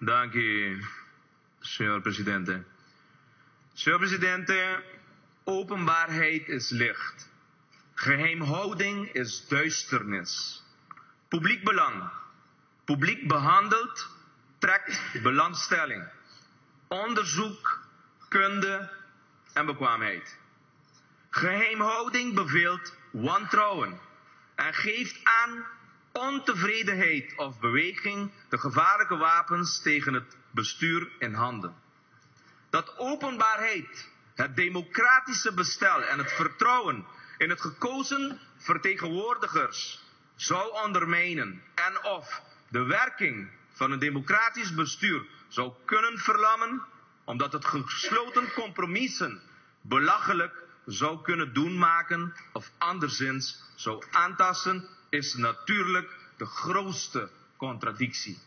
Danki, señor presidente. Señor presidente, openbaarheid is licht. Geheimhouding is duisternis. Publiek belang. Publiek behandeld trekt belangstelling. Onderzoek, kunde en bekwaamheid. Geheimhouding beveelt wantrouwen en geeft aan ontevredenheid of beweging de gevaarlijke wapens tegen het bestuur in handen. Dat openbaarheid, het democratische bestel en het vertrouwen in het gekozen vertegenwoordigers zou ondermijnen en of de werking van een democratisch bestuur zou kunnen verlammen, omdat het gesloten compromissen belachelijk zou kunnen doen maken of anderszins zou aantasten, is natuurlijk de grootste contradictie.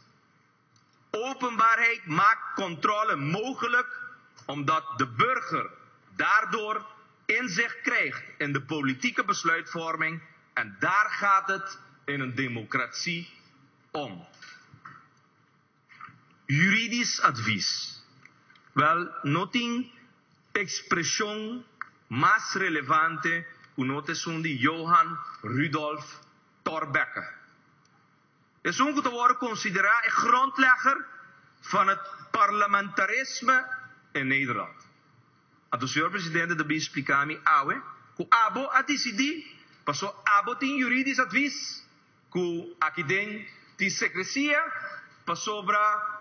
Openbaarheid maakt controle mogelijk omdat de burger daardoor inzicht krijgt in de politieke besluitvorming en daar gaat het in een democratie om. Juridisch advies. Wel, no tin expresion mas relevante cu no ta esun di Johan Rudolf Thorbecke. Esun cu ta worde considera e grondlegger van het parlamentarisme in Nederland. Anto señor presidente ta bin splica mi awe cu abo a dicidi paso abo tin juridisch advies cu aki den tin secrecia pasobra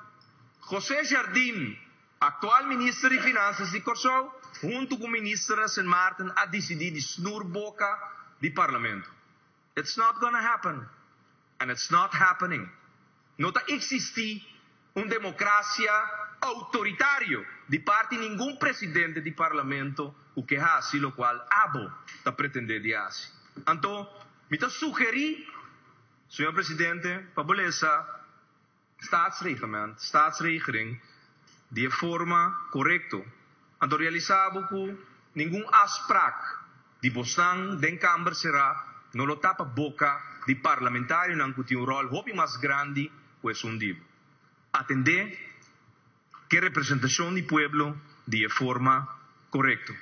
José Jardim, actual minister di Finanzas di Corsou, hunto cu minister na Sint Maarten a dicidi di snoer boca di parlamento. It's not gonna happen and it's not happening. No ta existi un democracia autoritario di parti ningun presidente di parlamento cu ke haci locual abo ta pretende di haci. Anto mi ta sugeri, Señor Presidente, pa bo lesa Staatsreglement, Staatsregeling, di e forma corecto. Anto realisa bo cu ningun afspraak di bosnan den kamber cera no lo tapa boca di parlamentarionan cu tin un rol hopi mas grandi cu esun di bo. Atende cu e representacion di pueblo di e forma corecto.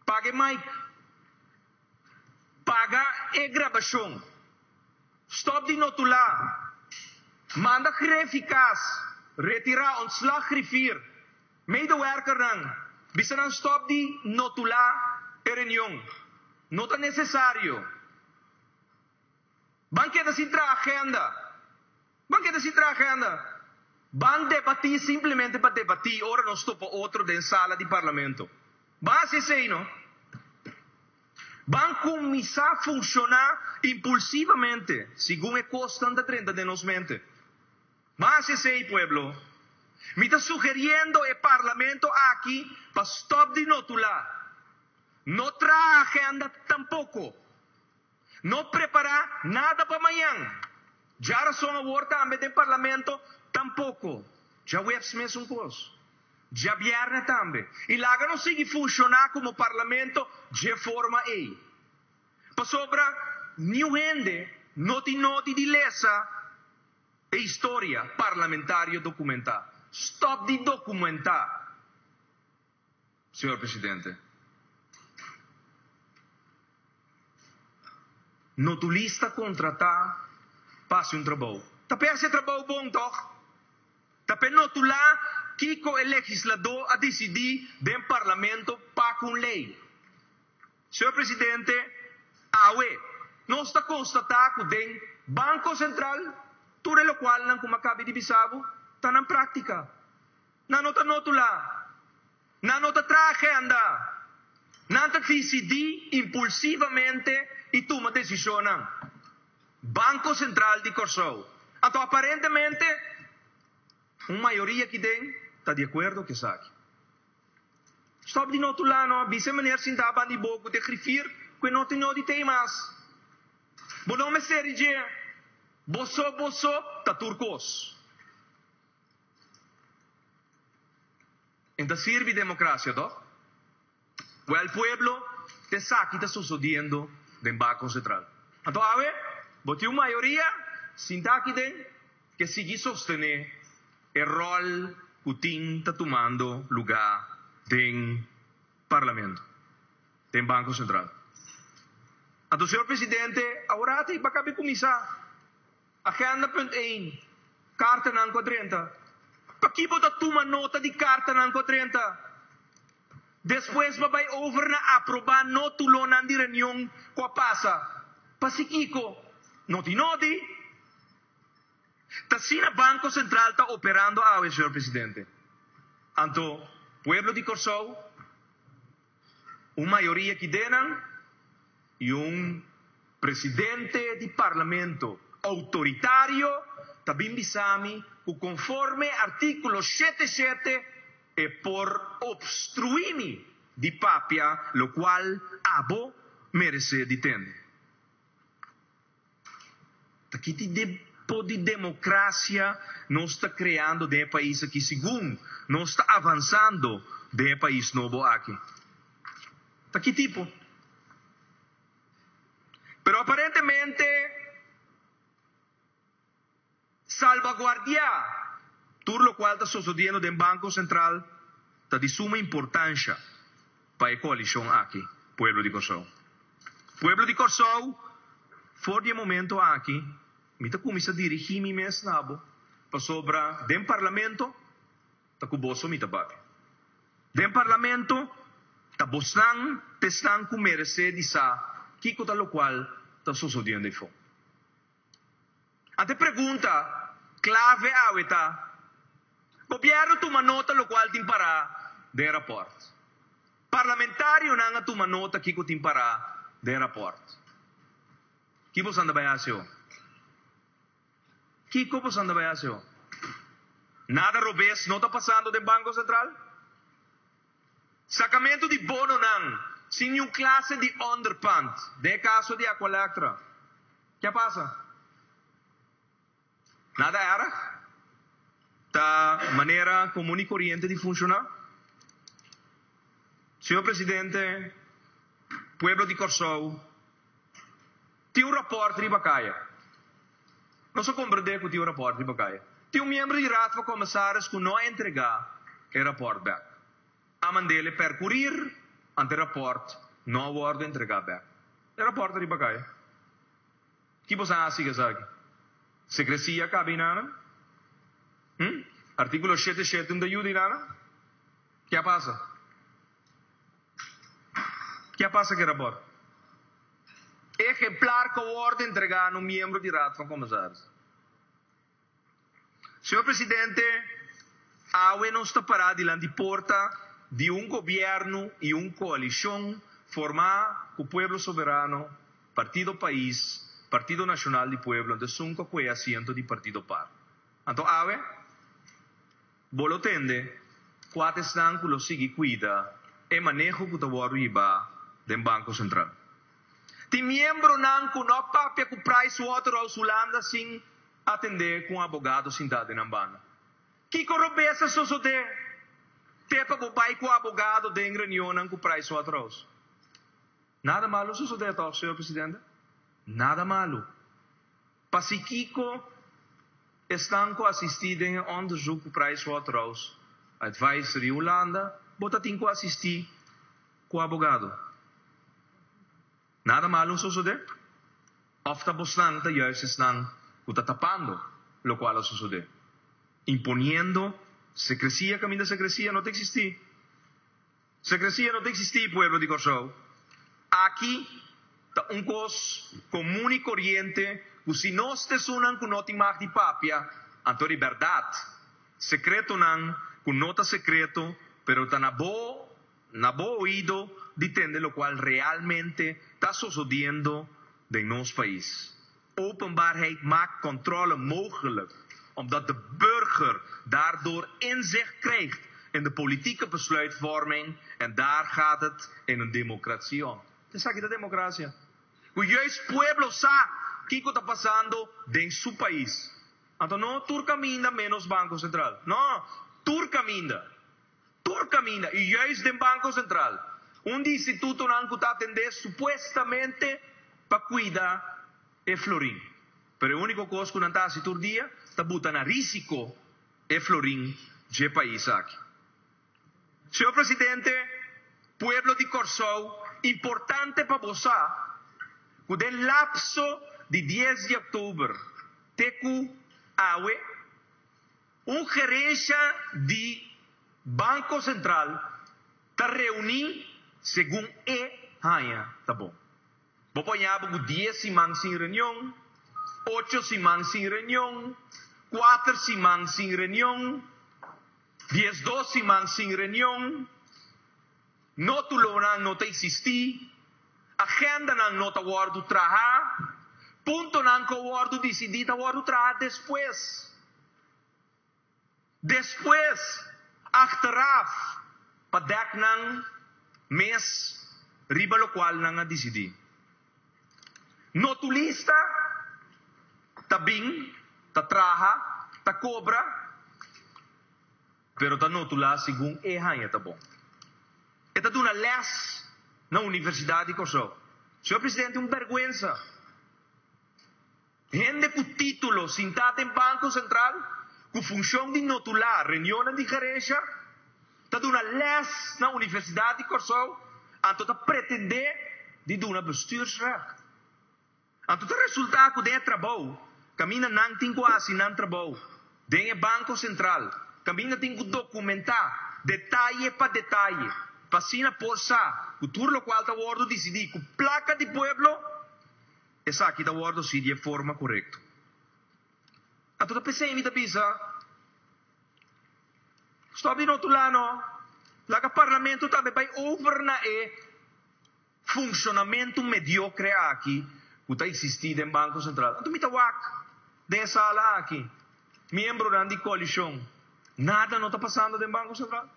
Paga e mic. Paga e grabacion. Stop di notula. Manda Griffie cas. Retira, ontslag griffier. Medewerkernan, bisa nan stop di notula e reunion. No ta necesario. Ban keda sin traha agenda. Ban keda sin traha agenda. Ban debatí simplemente pa debatí ora nos topa otro den sala di parlamento. Ban hasi esei no. Ban kuminsá funshoná impulsivamente segun e kosnan ta drenta den nos mente. Ban hasi esei, pueblo. Mi ta sugeriendo e parlamento aki pa stòp di notulá. No traha agenda tampoko. No prepará nada pa mañan. Djarason awor tambe den Parlamento tampoco. Djaweps mesun cos. Djabierne tambe. Y laga nos sigui funciona como Parlamento dje forma ey. Pasobra niun hende no tin nodi di lesa e historia parlamentario documenta. Stop di documenta. Señor Presidente. Notulista contrata pa haci un trabou. Ta p'e haci e trabou bon, toch? Ta p'e notula kico e legislador a dicidi den Parlamento pa cu un ley. Señor Presidente, awe nos ta constata cu den Banco Central tur e locualnan cu m'a cabi di bisa bo ta nan practica. Nan no ta notulá. Nan no ta traha agenda. Nan ta disidí impulsivamente i tuma desishonnan. Banko Sentral di Kòrsou. Anto aparentemente un mayoria aki den ta di akuerdo ku esaki. Stòp di notulá no. Bisa e meneer sintá banda di bo ku ta e grifir ku e no tin nodi tei mas. Bo no mester di dje. Boso boso ta tur kos. En ta sirbi democracia toch? Wel pueblo, t'esaki ta sosodiendo den Banco Central. Anto awe, bo tin un mayoria sinta aki den. Ke sigui sostené e ròl ku tin ta tumando lugá den Parlamento, den Banko Sentral. Anto señor Presidente, aworati ei bakabi kuminsá. Agenda punt ein, kartanan ku a drenta. Paki bo ta tuma nota di kartanan ku a drenta? Despues bo a bai over na aprobá nótulonan di reunion ku a pasa. Pasi kiko? No tin nodi. Ta asina Banko Sentral ta operando awe, señor Presidente. Anto, pueblo di Kòrsou, un mayoria kidenan i un presidente di Parlamento outoritario ta bin bisa mi ku konforme artíkulo 77 e por obstruí mi di papia lokual abo meresé di tende. Ta ki tipo di demokrasia nos ta kreando den e pais aki segun nos ta avansando den e pais nobo aki? Ta ki tipo? Pero aparentemente salbaguardiá tur lokual ta sosodiendo den Banko Sentral ta di suma importansha pa e koalishon aki, pueblo di Kòrsou. Pueblo di Kòrsou, for di e momento aki mi ta kuminsá dirigí mi mes na bo pasobra den Parlamento ta ku boso mi ta papia. Den Parlamento ta bosnan t'esnan ku meresé di sa kiko ta lokual ta sosodiendo ei fo. Ante e pregunta klave awe ta, Gobièrnu tuma nota lokual tin pará den e rapòrt? Parlamentarionan a tuma nota kiko tin pará den e rapòrt? Ki boso anda bai hasi ho? Kiko boso anda bai hasi ho? Nada robes no ta pasando den Banko Sentral? Sakamentu di bononan sin niun klase di onderpand den e kaso di Aqualectra. Ke a pasa? Nada erg? Ta manera komun i koriente di funshoná? Señor Presidente, pueblo di Kòrsou tin un rapòrt riba kaya. Nos a komprendé ku tin un rapòrt riba kaya. Tin un miembro di Raad van Commissaris ku no a entregá e rapòrt bèk. A mand'el e perkurir, ante e rapòrt no a wòrdu entregá bèk. E rapòrt ta riba kaya. Ki boso a hasi ku esaki? Sekresia a kaba inana? Hm? Artíkulo 77 no ta yuda inana? Ke a pasa? Ke a pasa ku e rapòrt? Ejemplar ku a wòrdu entregá na un miembro di Raad van Commissaris. Señor Presidente, awe nos ta pará dilanti porta di un gobièrnu i un koalishon formá ku Pueblo Soberano, Partido Pais, Partido Nashonal di Pueblo, anto esun ku a kue asiento di Partido par. Anto awe bo lo tende kua ta esnan ku lo sigui kuida e maneho ku ta wòrdu hibá den Banko Sentral. Tin miembronan ku no a papia ku Pricewaterhouse Hulanda sin atendé ku un abogado sintá den nan banda. Kiko robes a sosodé te pa bo bai ku abogado den reunionnan ku Pricewaterhouse? Nada malu a sosodé tòg, señor presidente? Nada malu. Pasikiko esnan ku asistí den e òndersuk ku Pricewaterhouse Advisory Hulanda bo ta tin ku asistí ku abogado? Nada malu a sosodé? Òf ta bosnan ta juist esnan ku ta tapando lokual a sosodé, imponiendo sekresia kaminda sekresia no ta eksistí? Sekresia no ta eksistí, pueblo di Kòrsou. Aki ta un kos komun i koriente ku si nos ta esunnan ku no tin mag di papia, anto di bèrdat, sekretonan ku no ta sekreto pero ta na bo na bo oido di tende lokual realmente ta sosodiendo den nos pais. Openbaarheid maakt controle mogelijk, omdat de burger daardoor inzicht krijgt in de politieke besluitvorming en daar gaat het in een democratie om. Esaki ta democracia. Cu juist pueblo sa kico ta pasando den su pais. Anto no tur caminda menos Banco Central. No, tur caminda. Tur caminda y juist den Banco Central, un di institutonan cu ta atende supuestamente pa cuida e florin. Pero e unico cos cu nan ta haci tur dia ta buta na rísiko e florin dje pais aki. Señor Presidente, pueblo di Kòrsou, importante pa bo sa ku den lapso di dies di òktober te ku awe, un gerensha di Banko Sentral ta reuní segun e haña ta bon. Bo por haña bo ku dies siman sin reunion, ocho siman sin reunion, kuater siman sin reunion, 12 siman sin reunion, nótulonan no ta eksistí, agendanan no ta wòrdu trahá, puntonan ku a wòrdu disidí ta wòrdu trahá despues. Despues, achteraf, pa dèk nan mes riba lokual nan a disidí. Notulista ta bin, ta traha, ta kobra, pero ta notulá segun e haña ta bon. E ta duna lès na Universidat di Kòrsou. Señor Presidente, un bèrgwensa. Hende ku título sintá den Banko Sentral ku funshon di notulá reunionnan di gerensha ta duna lès na Universidat di Kòrsou anto ta pretendé di duna bestuursrecht. Anto ta resultá ku den e trabou kaminda nan tin ku hasi nan trabou den e Banko Sentral kaminda tin ku dokumentá detaye pa detaye pa asina por sa ku tur lokual ta wòrdu disidí ku plaka di pueblo Esaki ta wòrdu hasi di e forma korekto. Anto ta p'esei mi ta bisa, Stòp di notulá no, laga parlamento tambe bai over na e funshonamentu mediokre aki ku ta eksistí den Banko Sentral. Anto mi ta wak den e sala aki, miembronan di koalishon, nada no ta pasando den Banko Sentral?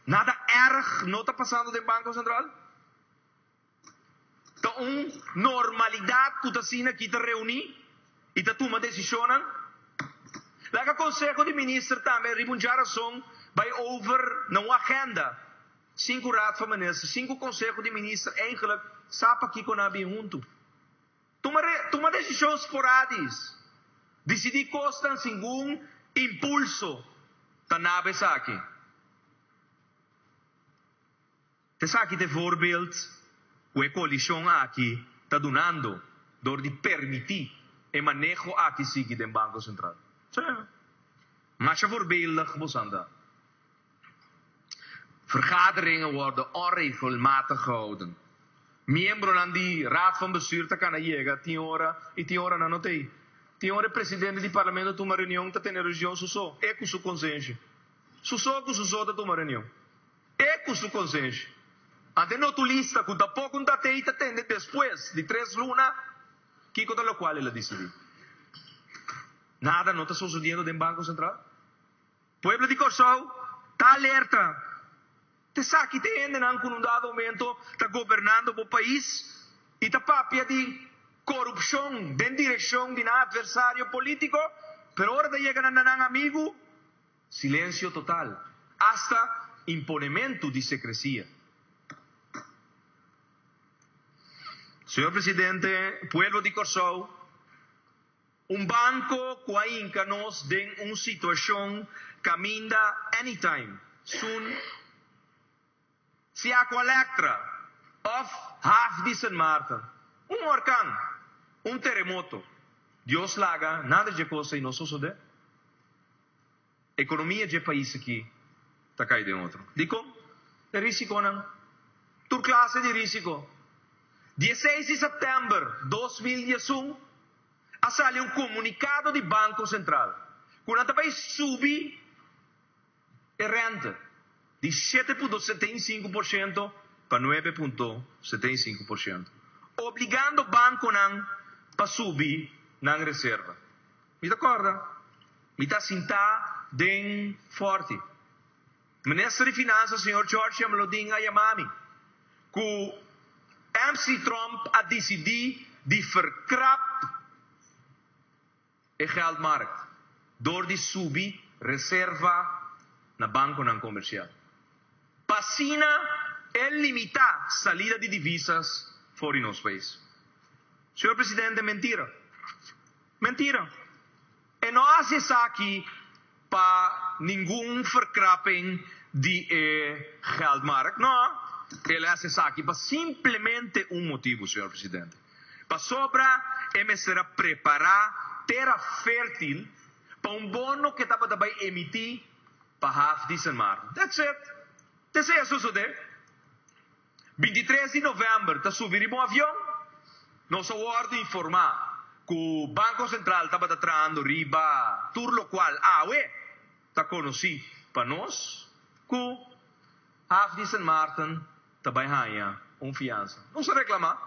Nada erg no ta pasando den Banko Sentral? Ta un normalidat ku ta asina aki ta reuní i ta tuma desishonnan. Laga Konseho di Minister tambe riba un djarason bai over na un agenda sin ku Raad van Minister, sin ku Konseho di Minister eigenlik sa pakiko nan a bin huntu. Tuma tuma desishon sporadis, disidí kosnan singun impulso ta naba esaki. Esaki ta e voorbeeld ku e koalishon aki ta dunando dor di permití e maneho aki sigui den Banko Sentral. Masha voorbeeldig bosan ta. Vergaderingen worden onregelmatig gehouden. Miembronan di Raad van Bestuur ta kana yega tin ora i tin ora nan no ta ei. Tin ora e presidente di parlamento tuma reunion ta tene reunion su so, e ku su konsenshi. Su so ku su so ta tuma reunion. E ku su konsenshi. Ante notulista ku tampoko un tatei ta tende despues di tres luna kiko ta lokual el a disidí. Nada no ta sosodiendo den Banko Sentral. Pueblo di Kòrsou ta alerta. T'esaki t'e hendenan ku na un dado momento ta gobernando bo pais i ta papia di korupshon den direkshon di nan atversario polítiko, pero ora ta yega na nan amigu, Silencio total, hasta imponementu di secrecia. Señor Presidente, pueblo di Corsou, un banco cu a hinca nos den un situacion caminda anytime, soon, Si Aqualectra of haf di Sint Maarten, un orkan, un teremoto, Dios laga nada dje kos ei no sosodé, ekonomia dje pais aki ta kai den otro. Dikon? E risikonan. Tur klase di risiko. Dieseis di sèptèmber 2011 a sali un komunikado di Banko Sentral ku nan ta bai subi E rente di 7.75% pa 9.75%, obligando banconan pa subi nan reserva. Mi ta corda, mi ta sinta den Forti. Minister di Finansa señor George Jamaloodin a yama mi cu MC Tromp a dicidi di verkrap e geldmarkt dor di subi reserva na bankonan komersial pa asina e limitá salida di divisas for di nos pais. Señor Presidente, mentira. Mentira. E no a hasi esaki pa ningun verkrapping di e geldmarkt, no. El a hasi esaki pa simplemente un motibu, señor presidente. Pasobra e mester a prepará tera fértil pa un bono ku e tabata bai emití pa haf di Sint Maarten. That's it. T'esei a sosodé. 23 di novèmber ta subi riba un avion. Nos a wòrdu informá ku Banko Sentral tabata trahando riba tur lokual awe ta konosí pa nos ku haf di Sint Maarten ta bai haña un fiansa. Nos a reklamá.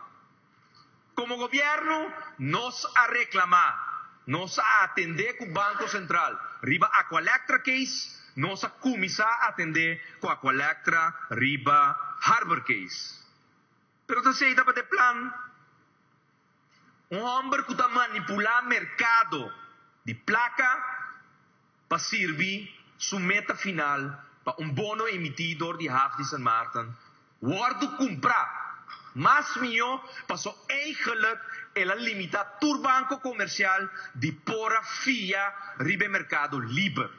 Komo gobièrnu nos a reklamá. Nos a atendé ku Banko Sentral riba Aqualectra case, nos a kuminsá atendé ku Aqualectra riba Harbor case. Pero ta esei tabata e plan. Un hòmber ku ta manipulá merkado di plaka pa sirbi su meta final pa un bono emití dor di Haf di San Maarten wòrdu kumprá mas mihó paso eigenlik el a limitá tur banko komersial di por a fia riba e merkado liber.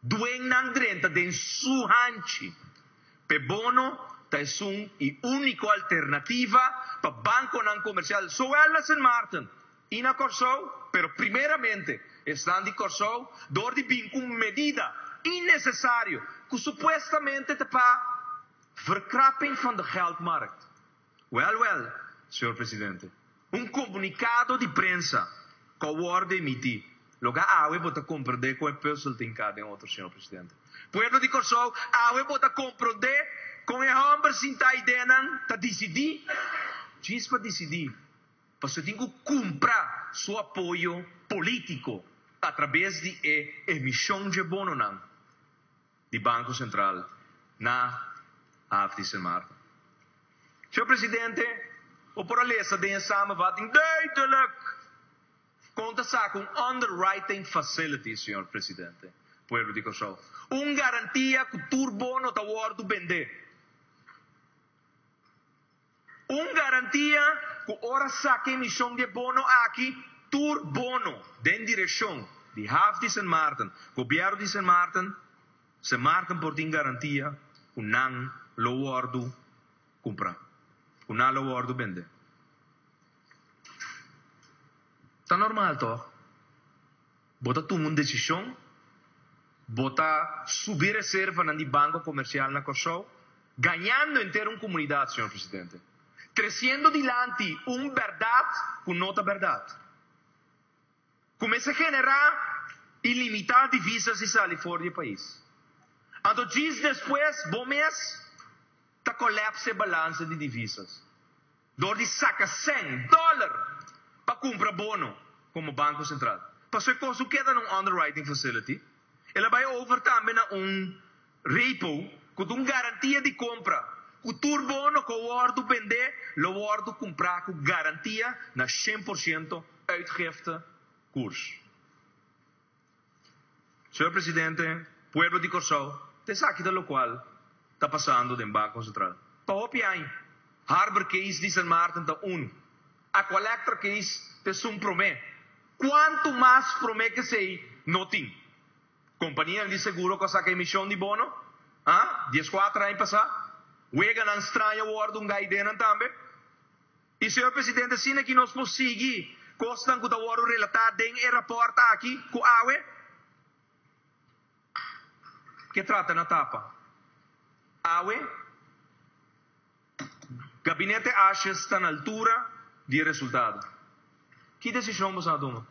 Duennan drenta den su hanchi. P'e bono ta esun i úniko alternativa pa bankonan komersial zowel na Sint Maarten i na Kòrsou, pero primeramente esnan di Kòrsou dor di bin ku medida innesesario ku supuestamente ta pa verkrapping van de geldmarkt. Wèl wèl, señor presidente, un komunikado di prensa ku a wòrdu emití, loke awe bo ta komprondé kon e pùzel tin ka den otro, señor presidente. Pueblo di Kòrsou, awe bo ta komprondé kon e hòmber sintá ideanan ta disidí, djis pa disidí, pasobra e tin ku kumpra su apoyo polítiko atrabes di e emishon dje bononan. Di Banco Central na Haf di Sint Maarten. Señor Presidente, bo por a lesa den e samenvatting duidelijk kon ta saka un underwriting facility, señor Presidente, pueblo di Kòrsou. Un garantia ku tur bono ta wòrdu bendé. Un garantia ku ora saka emishon di e bono aki, tur bono den direkshon di haf di Sint Maarten, gobièrnu di Sint Maarten, Sint Maarten por tin garantia ku nan lo wòrdu kumprá, ku nan lo wòrdu bendé. Ta normal tòg? Bo ta tuma un desishon, bo ta subi reservanan di banko komersial na Kòrsou, gañando henter un komunidat, señor presidente, tresiendo dilanti un bèrdat ku no ta bèrdat, ku mester generá i limitá divisas di sali for di e pais. Anto djis despues bo mes ta kolèpsa e balansa di divisas. Dor di saka sèn dòler pa kumpra bono komo Banko Sentral. Pasobra e kos no keda na un underwriting facility, el a bai over tambe na un repo ku ta un garantia di kompra ku tur bono ku a wòrdu bendé lo wòrdu kumprá ku garantia na 100% uitgifte koers. Señor Presidente, pueblo di Kòrsou, ta esaki ta lokual ta pasando den Banko Sentral. Pa hopi aña, Harbor Case di San Maarten ta unu, Aqualectra Case ta esun promé. Kuantu mas promé ku esei no tin. Kompanianan di seguro ku a saka emishon di bono, ah, 14 aña pasá, weganan straño wòrdu un gaidenan tambe. I señor presidente asina ki nos por sigui kosnan ku ta wòrdu relatá den e rapòrt aki ku awe ke trata na tapa. Awe Gabinete Asjes ta na altura di e resultado. Ki desishon boso a tuma?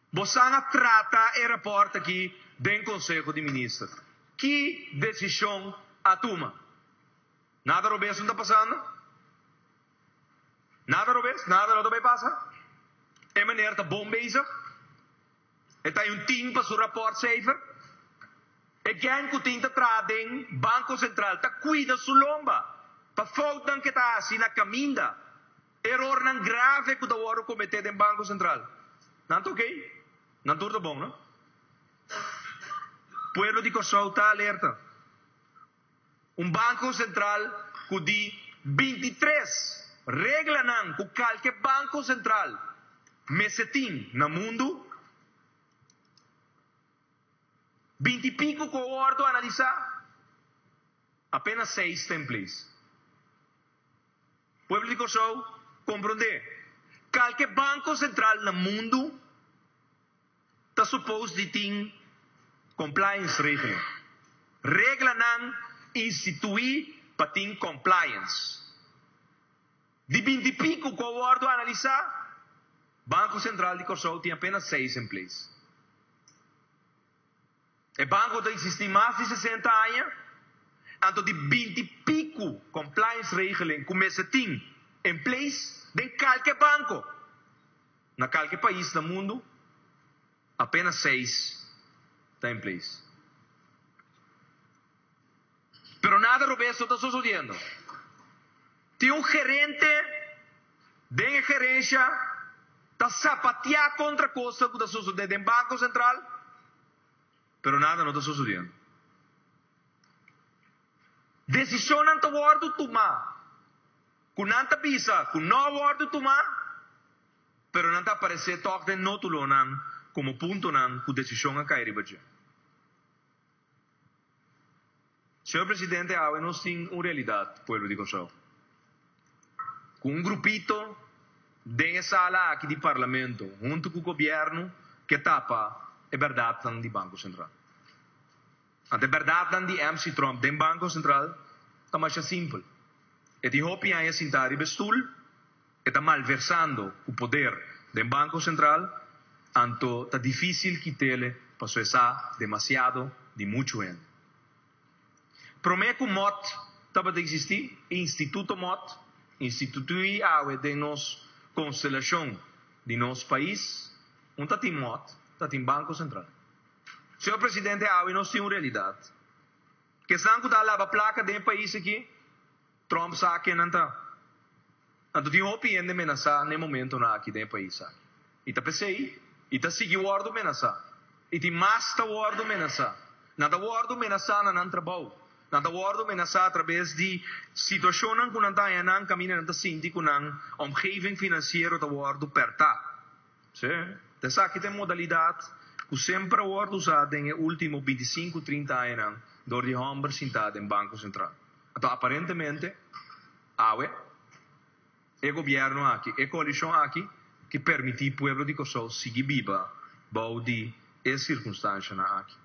Bosan a trata e rapòrt aki den Konseho di Minister. Ki desishon a tuma? Nada robes no ta pasando? Nada robes? Nada no ta bay pasa? E meneer ta bon bezig? E ta un tin pa su rapportcijfer? E gang cu tin ta traha den Banco Central ta cuida su lomba pa foutnan cu e ta haci na caminda, erornan grave cu ta wordo comete den Banco Central. Nan ta ok? Nan tur ta bon, no? Pueblo di Corsou ta alerta. Un Banko Sentral ku di 23 reglanan ku kalke Banko Sentral. mester tin na mundu, 20 i piku ku a wòrdu analisá, apenas seis ta in place. Pueblo di Kòrsou, komprondé, kalke banko sentral na mundu ta supos di tin compliance regeling, reglanan instituí pa tin compliance. Di 20 i piku ku a wòrdu analisá, Banko Sentral di Kòrsou tin apenas seis in place. E banko ta eksistí mas di 60 aña, anto di 20 i piku compliance regeling ku mester tin in place den kalke banko na kalke pais na mundu, apenas seis ta in place. Pero nada robes no ta sosodiendo. Tin un gerente den e gerencia ta sapatea contra cosnan cu ta sosode den Banco Central, pero nada no ta sosodiendo. Decisionnan ta wordo tuma cu nan ta bisa cu no a wordo tuma, pero nan ta aparece toch den notulonan como puntonan cu decision a cay riba dje. Señor Presidente, awe nos tin un realidat, pueblo di Kòrsou, ku un grupito den e sala aki di Parlamento huntu ku gobièrnu ke tapa e bèrdatnan di Banko Sentral. Anto e bèrdatnan di MC Tromp den Banko Sentral ta masha simpel. E tin hopi aña sintá riba e stul, e ta malversando ku poder den Banko Sentral, anto ta difísil kit'ele pasobra e sa demasiado di muchu hende. Promé ku mòt tabata eksistí, e instituto mòt, instituí awe den nos konstelashon di nos pais, un ta tin mòt, ta tin Banko Sentral. Señor Presidente, awe nos tin un realidat. Kesnan ku ta laba plaka den e pais aki, Trump sa ken nan ta. Anto tin hopi hende menasá n'e momentonan aki den e pais aki. I ta p'esei i ta sigui wòrdu menasá. I tin mas ta wòrdu menasá. Nan ta wòrdu menasá na nan trabou. Nan ta wòrdu menasá atrabes di situashonnan ku nan ta haña nan kaminda nan ta sinti ku nan omgeving finansiero ta wòrdu pèrtá. Sí, ta esaki ta e modalidat ku semper a wòrdu usá den e último 25, 30 añanan dor di hòmber sintá den Banko Sentral. Anto aparentemente awe e gobièrnu aki, e koalishon aki ke permití pueblo di Kòrsou sigui biba bou di e sirkunstanshanan aki.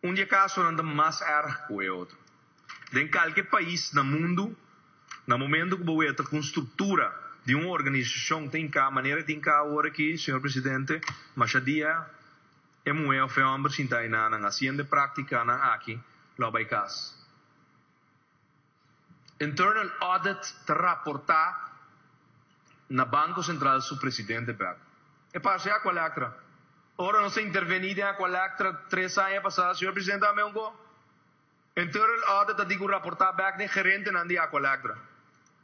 Un di e kasonan ta mas èrg ku e otro. Den kalke pais na mundu, na momentu ku bo weta ku un struktura di un organisashon ta hinká manera e ta hinká awor aki, señor presidente, masha dia e muhé òf e hòmber sinta enanan hasiendo e práktikanan aki lo a bai kas. Internal Audit ta raportá na Banko Sentral su presidente bèk. E parse Aqualectra. Ora nos a intervení den Aqualectra tres aña pasá, señor presidente a mei un go. Internal Audit a di ku raportá bèk den gerentenan di Aqualectra.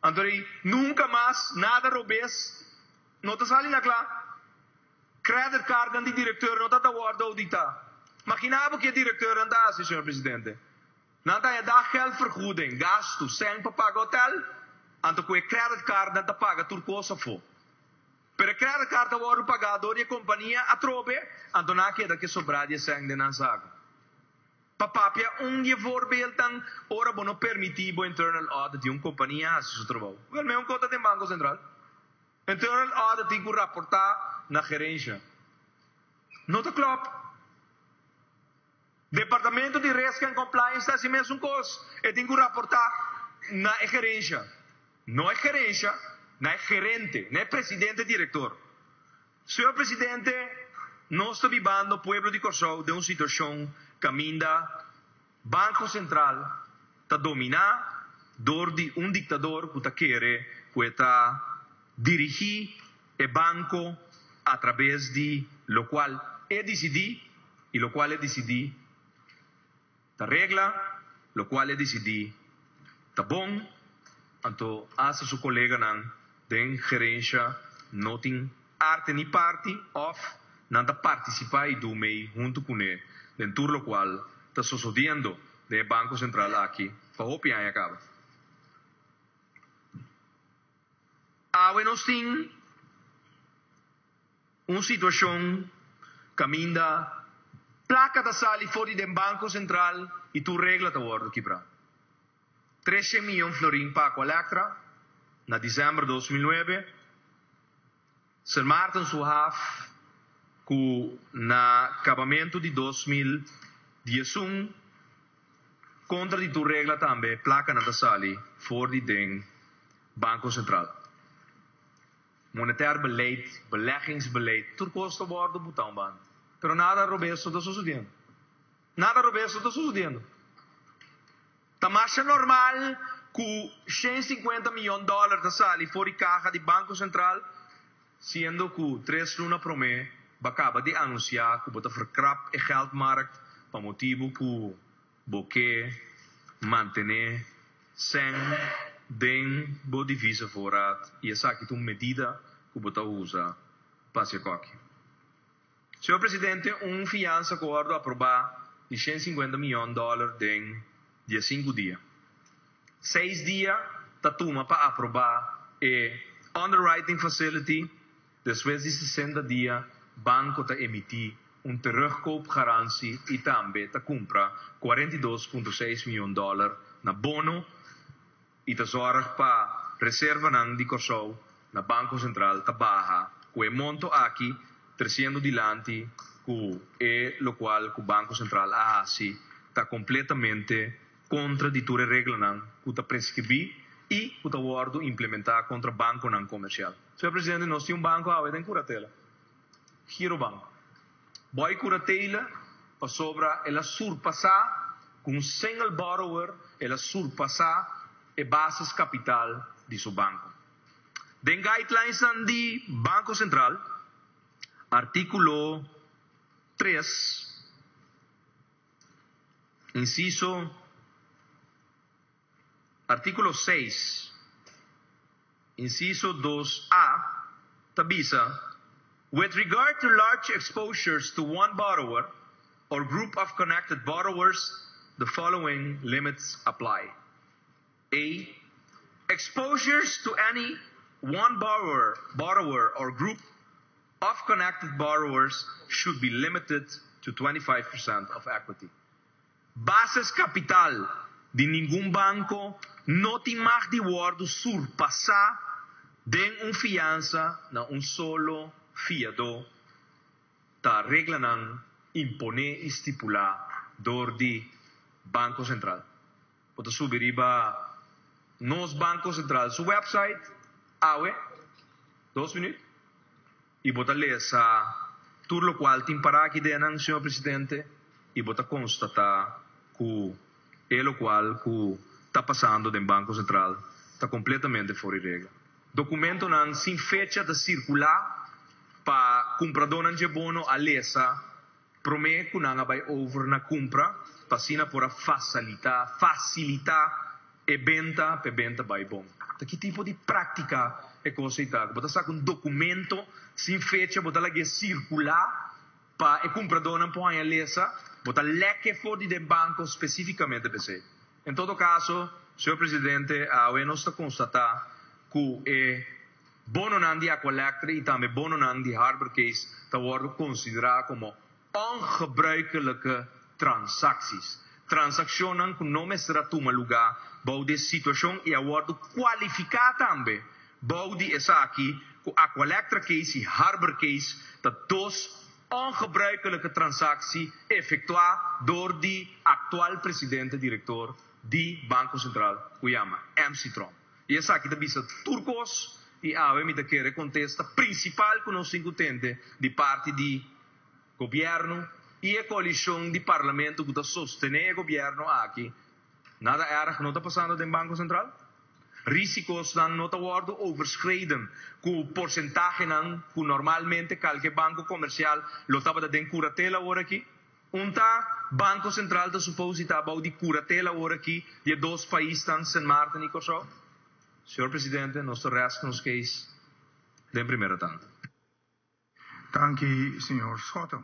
Anto di nunka mas nada robes no ta sali na kla. Credit cardnan di direkteur no ta ta wòrdu ouditá. Maginá bo ke direkteurnan ta hasi, señor presidente. Nan ta haña daggeldvergoeding, gastu, sèn pa paga hotel, anto ku e credit card nan ta paga tur kos afó. Pero e credit card ta wòrdu pagá dor di e kompania atrobe, anto nan a keda ke sobrá di e sèn den nan saku. Pa papia un di e voorbeeldnan, ora bo no permití bo internal audit di un kompania hasi su trabou. Wèl, mehon kos ta den Banko Sentral. Internal audit tin ku raportá na gerensha. No ta klòp. Departamento di Risk and Compliance ta hasi mesun kos. E tin ku raportá na e gerensha. No e gerensha, na e gerente, na e presidente direktor. Señor Presidente, nos ta bibando pueblo di Kòrsou den un situashon kaminda Banko Sentral ta dominá dor di un diktador ku ta kere ku e ta dirigí e banko atrabes di lokual e disidí i lokual e disidí ta regla, lokual e disidí ta bon, anto asta su koleganan den gerensha no tin arte ni parti òf nan ta partisipá i du mei huntu kuné den tur lokual ta sosodiendo den e Banko Sentral aki pa hopi aña kaba. Awe nos tin un situashon kaminda plaka ta sali for di den Banko Sentral i tur regla ta wòrdu kibrá. 300 mion florin pa Aqualectra na desèmber 2009, Sint Maarten su haf ku na kabamentu di 2011 kontra di tur regla tambe plakanan ta sali for di den Banko Sentral. Monetair beleid, beleggingsbeleid, tur kos ta wòrdu botá un banda. Pero nada robes no ta sosodiendo. Nada robes no ta sosodiendo. Ta masha normal ku 150 mion dòler ta sali for di kaha di Banko Sentral, siendo ku 3 luna promé bo a kaba di anunsiá ku bo ta verkrap e geldmarkt pa motibu ku bo ke mantené sèn den bo divisavoorraad i esaki ta un medida ku bo ta usa pa hasi. Señor Presidente, un fiansa ku a wòrdu aprobá di 150 mion dòler den 15 dia. 6 dia ta tuma pa aprobá e underwriting facility, despues di 60 dia, banko ta emití un terugkoopgarantie i tambe ta kumpra 42,6 mion dòler na bono i ta zorg pa reservanan di Kòrsou na Banko Sentral ta baha ku e monto aki tresiendo dilanti ku e lokual ku Banko Sentral a hasi ta kompletamente kontra di tur e reglanan ku ta preskribí i ku ta wòrdu implementá kontra bankonan komersial. Señor Presidente, nos tin un banko awe den kuratela. Girobank. Bou kuratela pasobra el a surpasá ku un single borrower, el a surpasá e basiskapital di su banko. Den guidelines di Banko Sentral, artíkulo 3, insiso, artíkulo 6, insiso 2a, ta bisa, "With regard to large exposures to one borrower or group of connected borrowers, the following limits apply. A. Exposures to any one borrower or group of connected borrowers should be limited to 25% of equity." Basiskapital di ningun banko no tin mag di wòrdu surpasá den un fiansa na un solo fiadó, ta reglanan imponé i stipulá dor di Banko Sentral. Bo ta subi riba nos Banko Sentral su website, awe, 2 minüt, i bo ta lesa tur lokual tin pará aki den, señor Presidente, i bo ta konstatá ku e lokual ku ta pasando den Banko Sentral ta kompletamente for di regla. Dokumentonan sin fecha ta sirkulá pa kumpradónan di bono a lesa promé ku nan a bai over na kumpra pa asina por a fasilitá e benta pa benta bai bon. Ta ki tipo di práktika e kos ta? Bo ta saka un dokumento sin fecha, bo ta lag'é sirkulá pa e kumpradónan por lesa, bo ta lek for di banko spesífikamente p'esei. En todo kaso, señor Presidente, awe nos ta konstatá ku e bononan di Aqualectra i tambe bononan di Harbor Case ta wòrdu konsiderá komo ongebruikelijke transacties. Transakshonnan ku no mester a tuma lugá bou di situashon i a wòrdu kualifiká tambe bou di esaki ku Aqualectra Case i Harbor Case ta dos ongebruikelijke transactie efektuá dor di aktual presidente direktor di Banko Sentral, ku yama MC Tromp. I esaki ta bisa tur kos i awe mi ta kere kontesta prinsipal ku nos tin ku tende di parti di gobièrnu i e koalishon di parlamento ku ta sostené e gobièrnu aki. Nada erg no ta pasando den Banko Sentral? Risikonan no ta wòrdu overschreden ku porsentahenan ku normalmente kualke banko komersial lo tabata den kuratela awor aki? Unda Banko Sentral ta supositá bou di kuratela awor aki di dos paisnan, Sint Maarten i Kòrsou? Señor Presidente, nos ta rest nos case den primera tanda. Danki, señor Schotte.